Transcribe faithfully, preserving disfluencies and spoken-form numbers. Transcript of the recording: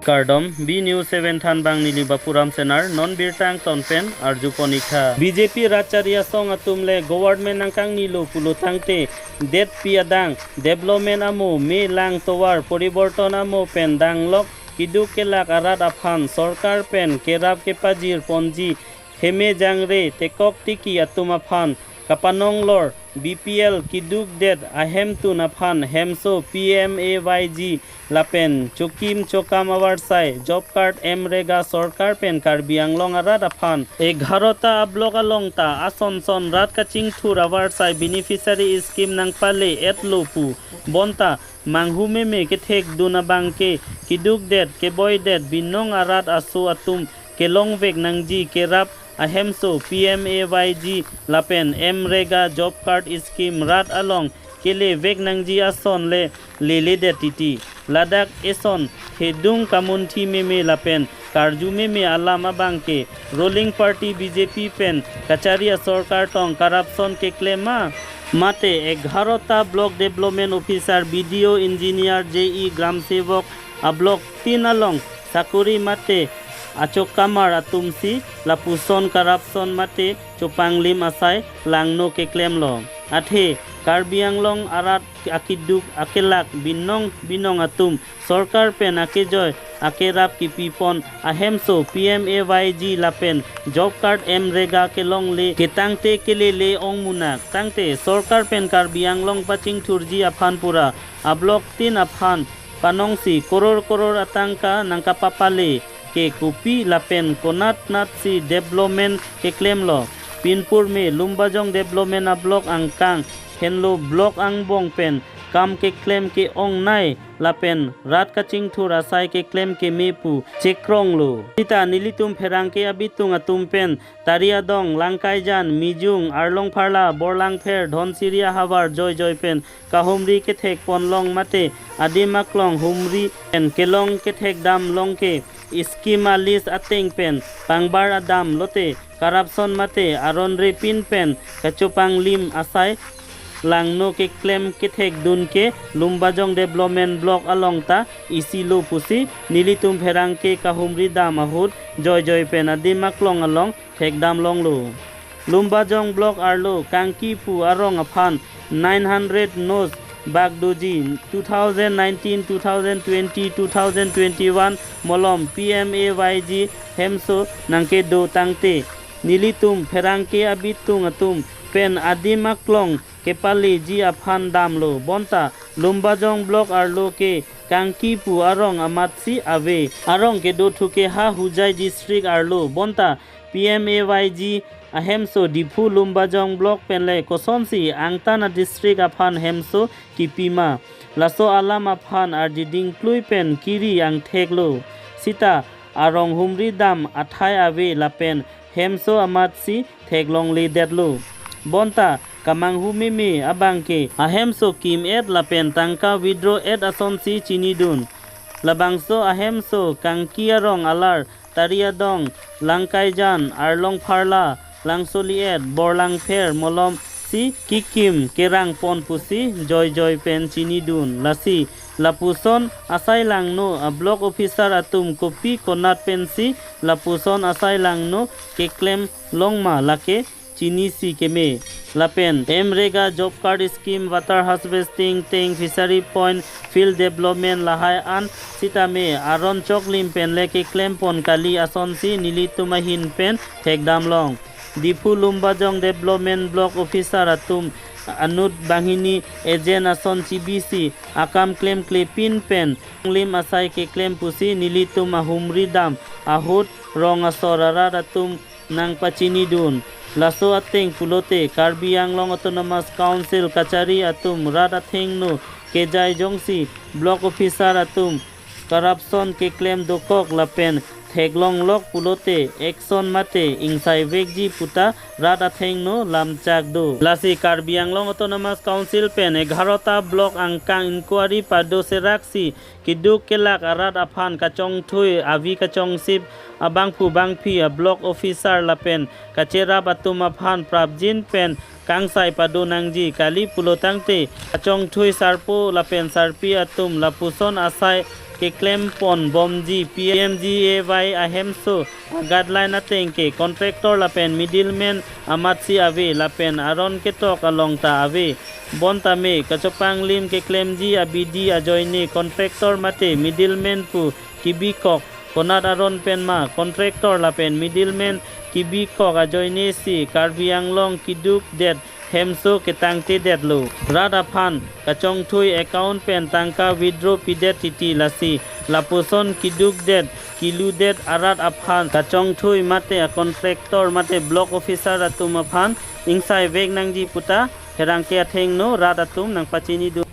Kardom, B News seven thanbang neli Bapuram Senar, non birta angton pen arjupon-ik tha. B J P rat chari asong atum le government nangkangnilo pulo tangte, detpi adang, development amo, me lang tovar, poriborton amo pen danglok, keduk kelak arat aphan, sorkar pen kerap kepajir ponji, heme jangre, tekok tiki atum aphan, kapanonglor, B P L keduk det ahemtun aphan, hemso P M A Y G lapen chokim chokam avarsai, job card, MREGA, sorkar pen Karbi Anglong arat aphan egarota a-block along ta ason son rat kachingthur avarsai beneficiary scheme nangpale-etlo pu. Bonta manghu meme kethekdun abangke, keduk det, keboi det, binong arat aso atum kelongvek nangji kerap ahemso P M A Y G lapen MREGA job card scheme rat along kelevek nangji ason le leledet titi. Ladak eson hedung kamunthi meme lapen karju meme alam abangke, ruling party B J P pen kachari asorkar tong corruption keklem ma? Mate egarota block development officer, B D O, engineer, J E, gram sevok, a-block tin along sakori mate achokamar atumsi lapuson corruption mate chopanglim asai langno keklemlo. Athe Karbi Anglong arat akeduk akelak binong binong atum sorkar pen akejoi akerap kipipon ahemso P M A Y G lapen job card, MREGA kelongle ketangte kelele ong munak. Tangte sorkar pen Karbi Anglong pachingthurji aphan pura a-block tin aphan panongsi koror koror atangka nangkapapale ke kopi lapen konat natsi development keklemlo? Pinpur me Lumbajong development a-block angkang henlo block angbong pen kam keklem ke-ongnei lapen rat kachingthur asai keklem keme pu chekronglo. Sita nelitum pherangke abitung atum pen Tariadong, Langkaijan, Mijung, Arlongpharla, Borlangpher, Dhonsiri ahavar joijoi pen kahumri kethekponlong mate adim aklong humri pen kelong kethekdamlong ke scheme a-list ateng pen pangbar adam lote corruption mate aron repin pen kachopanglim asai langno keklem kethekdun ke Lumbajong development block along ta isilo pusi nelitum pherangke kahumri dam ahut joijoi pen adim aklong along thekdamlonglo. Lumbajong block arlo Kangki pu arong aphan nine hundred nos bak doji, two thousand nineteen, two thousand twenty, two thousand twenty-one malom P M A Y G hemso nangkedo tangte nelitum pherangke abitung atum pen adim aklong kepaleji aphan damlo. Bonta Lumbajong block arlo ke Kangki pu arong amatsi ave. Arong kedo thuke ha Hojai district arlo. Bonta P M A Y G ahemso Diphu Lumbajong block penle kosonsi angtan a-district aphan hemso kipima? Laso alam aphan arjiding klui pen kiri angtheklo. Sita arong humri dam athai ave lapen hemso amatsi theklongledetlo. Bonta kamanghu meme abangke ahemso kim-et lapen tangka withdraw-et asonsi chinidun. Labangso ahemso Kangki arong alar Tariadong, Langkaijan, Arlongpharla, Langsoli-et, Borlangpher malomsi kikim kerangpon pusi joijoi pen chinidun. Lasi lapuson asai langno a-block officer atum kopi konat pensi lapuson asai langno keklemlongma lake chinisi keme. Lapen MREGA job card scheme, water harvesting, tank, fishery point, field development lahai an sitame aron choklim penle keklempon kali asonsi nelitum ahin pen thekdamlong. Diphu Lumbajong development block officer atum anut banghini agent ason chibisi akam klemklepin pen lim asai keklem pusi nelitum ahumri dam ahut rong asor arat atum nangpachinidun. Laso ateng pulote Karbi Anglong Autonomous Council kachari atum rat athengno kejai jongsi block officer atum corruption keklem dokok lapen theklonglok pulote action mate ingsaivekji puta rat athengno lamchak do. Lasi Karbi Anglong Autonomous Council pen egarota block angkang inquiry pado seraksi keduk kelak arat aphan kachongthui avi kachongsip abangphu bangphi a-block officer lapen kacherap atum aphan prapjin pen kangsai pado nangji kali pulo tangte kachongthui sarpo lapen sarpi atum lapuson asai keklem pon bomji. P M G A Y ahemso a guideline ateng ke contractor lapen middleman amatsi ave lapen aron ketok along ta ave. Bonta me kachepanglim keklemji abidi ajoine contractor mate middleman pu kebikok konat aron pen ma contractor lapen middleman kebikok ajoine si Karbi Anglong keduk det hemso ketangte detlo. Rat aphan kachongthui account pen tangka withdraw pidet titi lasi lapuson keduk det kelu det arat aphan kachongthui mate a contractor mate block officer atum aphan ingsai vek nangji puta pherangke athengno rat atum nangpachini do.